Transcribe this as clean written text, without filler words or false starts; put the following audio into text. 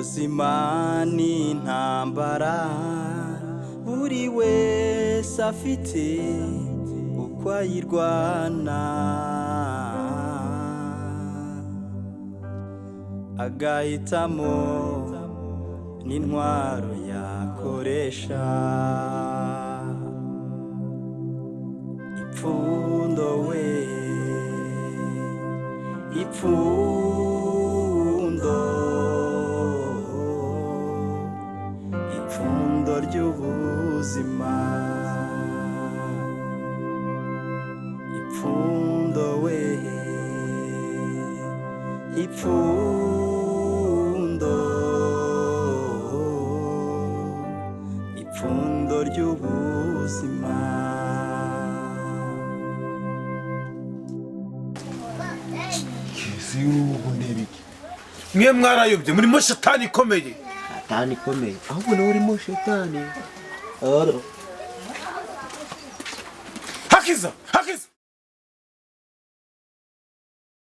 Ubuzima ni intambara, buri wese afite uko ayirwana, agahitamo n'intwaro yakoresha. Ipfundo we, ipfundo, ipfundo ry'ubuzima, ipfundo we, ipfundo, ipfundo ry'ubuzima. Kezi y'ubu ndeba iki? Mwe mwarayobye, murimo shetani ikomeye. Satani ikomeye, ahubwo nawe urimo shetani. Hakiza, hakiza.